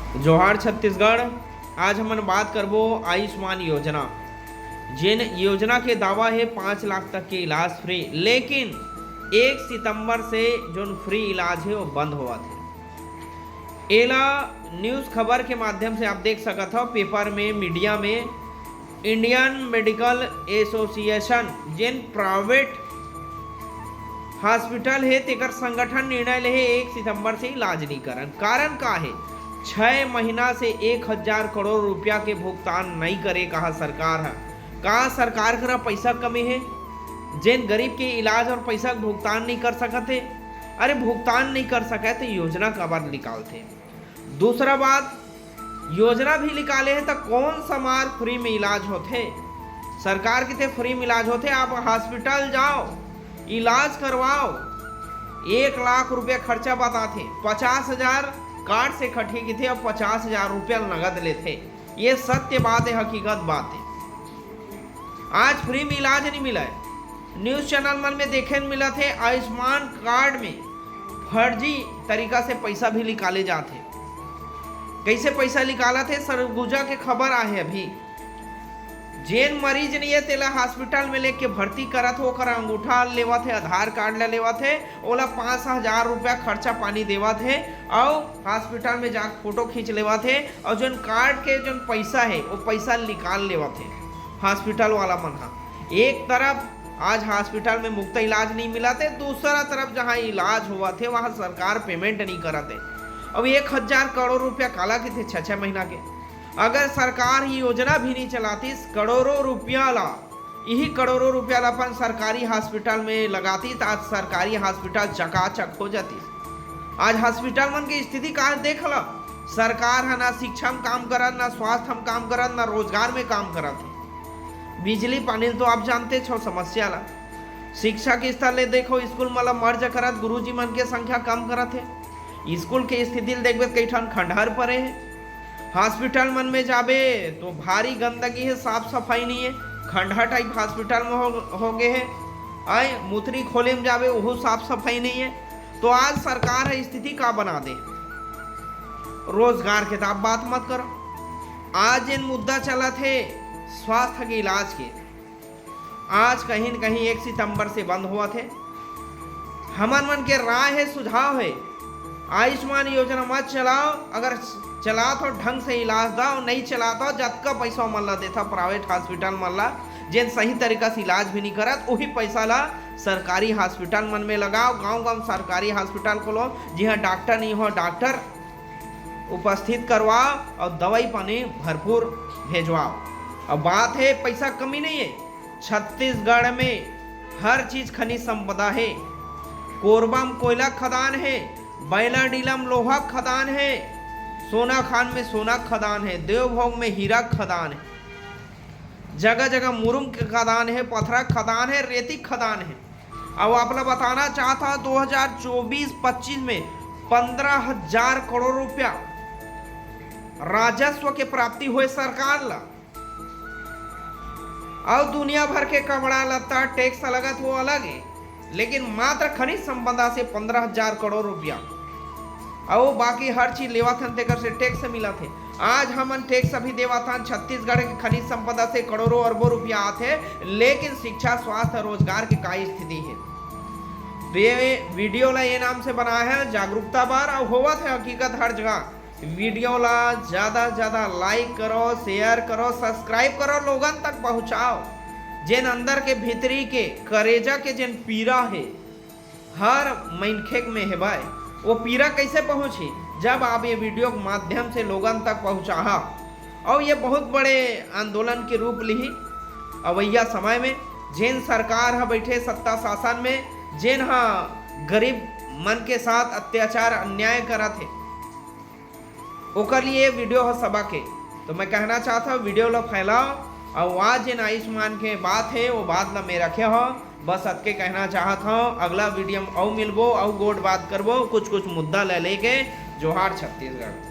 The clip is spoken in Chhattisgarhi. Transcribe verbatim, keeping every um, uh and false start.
जोहार छत्तीसगढ़। आज हमन बात करबो आयुष्मान योजना, जेन योजना के दावा हे पाँच लाख तक के इलाज फ्री, लेकिन एक सितंबर से जोन फ्री इलाज हे वो बंद होवत हे। एला न्यूज़ खबर के माध्यम से आप देख सकत हव, पेपर में, मीडिया में। इंडियन मेडिकल एसोसिएशन, जेन प्राइवेट हॉस्पिटल हे, तेकर संगठन निर्णय लेहे एक सितंबर से इलाज नइ करन। कारण का हे? छह महीना से एक हजार करोड़ रुपया के भुगतान नइ करे कहा सरकार ह। का सरकार करा पैसा कमी हे, जेन गरीब के इलाज और पैसा के भुगतान नइ कर सकत हे? अरे, भुगतान नइ कर सकत हे त योजना काबर निकालथे? दूसरा बात, योजना भी निकाले हे त कौन सा मार फ्री में इलाज होथे? सरकार किथे फ्री में इलाज होथे, आप हॉस्पिटल जाओ, इलाज करवाओ, एक लाख रुपया खर्चा बताथे, पचास हजार कार्ड से कटही किथे और पचास हजार रुपया नगद लेथे। ये सत्य बात हे, हकीकत बात हे। आज फ्री में इलाज नहीं मिला हे। न्यूज़ चैनल मन में देखे ल मिलत हे, आयुष्मान कार्ड में फर्जी तरीका से पैसा भी निकाले जात हे। कैसे पैसा निकालत हे, सरगुजा के खबर आहे अभी। जेन मरीज नहीं हे, तेला हॉस्पिटल में लेके भर्ती करत हे, ओकर अंगूठा लेवत हे, आधार कार्ड ला लेवत हे, ओला पाँच हजार रुपया खर्चा पानी देवत हे, अउ हॉस्पिटल में जाके फोटो खींच लेवत हे, अउ जोन कार्ड के जोन पैसा हे, वो पैसा निकाल लेवत हे हॉस्पिटल वाला मन ह। एक तरफ आज हॉस्पिटल में मुफ्त इलाज नहीं मिलत हे, दूसरा तरफ जहाँ इलाज होवत हे, वहाँ सरकार पेमेंट नहीं करत हे। अब एक हजार करोड़ रुपया काला किथे छः छः महीना के? अगर सरकार ये योजना भी नहीं चलातीस, करोड़ों रुपया ला, यही करोड़ों रुपया ला अपन सरकारी हॉस्पिटल में लगातीस, त आज सरकारी हॉस्पिटल चकाचक हो जातीस। आज हॉस्पिटल मन के स्थिति का देख ला, सरकार ह ना शिक्षा में काम करत, ना स्वास्थ्य में काम करत, ना रोजगार में काम करत हे। बिजली पानी तो आप जानते छो समस्या ला। शिक्षा के स्तर ले देखो, स्कूल मन ला मर्ज करत, गुरुजी मन के संख्या कम करत हे। स्कूल के स्थिति ल देखबे, कई ठन खंडहर परे हे। हॉस्पिटल मन में जाबे तो भारी गंदगी हे, साफ सफाई नहीं हे, खंडहर टाइप हॉस्पिटल में हो, हो गए हे। आए मुतरी खोले में जाबे, वहू साफ सफाई नहीं हे। तो आज सरकार ह स्थिति का बना दे? रोजगार के तो आप बात मत करो। आज जेन मुद्दा चलत हे स्वास्थ्य के इलाज के, आज कहीं न कहीं एक सितंबर से बंद होवत हे। हमन मन के राय हे, सुझाव हे, आयुष्मान योजना मत चलाओ। अगर चलात हो, ढंग से इलाज दाओ, नहीं चलात हो, जतका पैसा मन ला देथा प्राइवेट हॉस्पिटल मन ला, जेन सही तरीका से इलाज भी नहीं करत, वही पैसा ला सरकारी हॉस्पिटल मन में लगाओ। गांव गांव सरकारी हॉस्पिटल खोलो, जिहां डॉक्टर नहीं हो, डॉक्टर उपस्थित करवाओ और दवाई पानी भरपूर भेजवाओ। अब बात हे, पैसा कमी नहीं हे, छत्तीसगढ़ में हर चीज खनिज संपदा हे। कोरबा में कोयला खदान हे, बैलाडीला में लोहा खदान हे, सोनाखान में सोना खदान हे, देवभोग में हीरा खदान हे, जगह जगह मुरुम के खदान हे, पथरा खदान हे, रेती खदान हे। अब आप ला बताना चाहत हव, दो हज़ार चौबीस पच्चीस में पंद्रह हजार करोड़ रुपया राजस्व के प्राप्ति होए सरकार ला। अउ दुनिया भर के कपड़ा लत्ता टैक्स लगत, वो अलग हे, लेकिन मात्र खनिज संपदा से पंद्रह हजार करोड़ रुपया, अउ बाकी हर चीज लेवत हन, तेकर से टैक्स मिलत हे। आज हमन टैक्स अभी देवत हन, छत्तीसगढ़ के खनिज संपदा से करोड़ों अरबों रुपया आत हे, लेकिन शिक्षा, स्वास्थ्य, रोजगार के का स्थिति हे? तो ये वीडियो ला ये नाम से बनाए हे, जागरूकता बर, अउ होवत हे हकीकत हर जगह। वीडियो ला ज्यादा से ज्यादा लाइक करो, शेयर करो, सब्सक्राइब करो, लोगन तक पहुंचाओ। जेन अंदर के भीतरी के करेजा के जेन पीरा हे, हर मनखे में हेवय, वो पीरा कैसे पहुंची? जब आप ये वीडियो के माध्यम से लोगन तक पहुंचाहा, और ये बहुत बड़े आंदोलन के रूप लिही अवैया समय में। जेन सरकार ह बैठे सत्ता शासन में, जेन ह गरीब मन के साथ अत्याचार अन्याय करत हे, ओकर लिए वीडियो ह सबक हे। तो मैं कहना चाहत हूँ, वीडियो ला फैलाओ, और आज जेन आयुष्मान के बात हे, वो बात ला मैं रखे हूँ। बस अतके कहना चाहत हूँ। अगला वीडियो में अउ मिलबो, अउ गोठ बात करबो, कुछ कुछ मुद्दा ला लेके। जोहार छत्तीसगढ़।